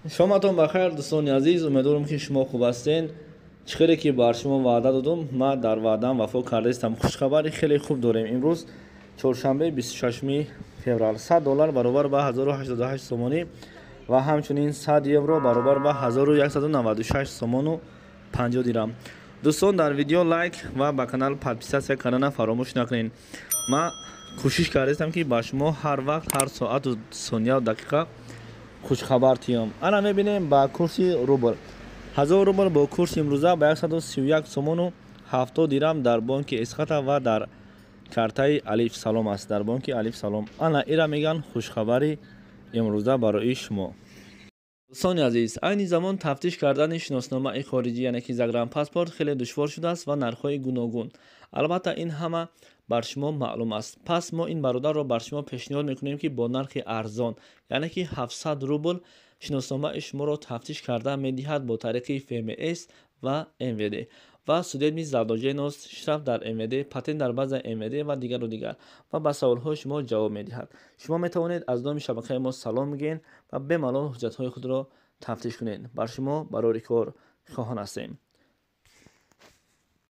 Шоматон бахайр, дӯстони азиз. Умедворам, ки шумо хуб ҳастен. Чӣ хеле ки бар шумо ваъда додум, ман дар ваъдаам вафо кардаистам. Хушхабари хеле хуб дорем. Имрӯз чоршанбе, 26 феврал, 100 доллар баробар ба 1088 сомонӣ ва ҳамчунин 100 евро баробар ба 1196 сомону 50 дирам. Дӯстон, дар видео лайк ва ба канал подписаться кардана фаромӯш накунед. Ман кӯшиш кардаистам, ки ба шумо ҳар вақт, ҳар соату сонияу дақиқа хушхабар тиём. Ана мебинем, ба курси рубл: 1000 рубл бо курси имрӯза ба 131 сомону 70 дирам дар бонки Эсхата ва дар картаи Алиф Салом аст, дар бонки Алиф Салом. Ана ира мегӯянд хушхабари имрӯза барои шумо. Дӯстони азиз, айни замон тафтиш кардани шиносномаи хориҷӣ, яъне ки загранпаспорт, хеле душвор шудааст ва нархҳои гуногун. Албатта, ин ҳама бар шумо маълум аст. Пас мо ин бародарро бар шумо пешниҳод мекунем, ки бо нархи арзон, яъне ки 700 рубл, шиносномаи шуморо тафтиш карда медиҳад бо тариқи ФМС ва МВД ва судебный задолженность, штраф дар МВД, патент дар базаи МВД ва дигару дигар, ва ба саволҳои шумо ҷавоб медиҳад. Шумо метавонед аз номи шабакаи мо салом бигӯед ва бемалол ҳуҷҷатҳои худро тафтиш кунед. Бар шумо барори кор хоҳон ҳастем.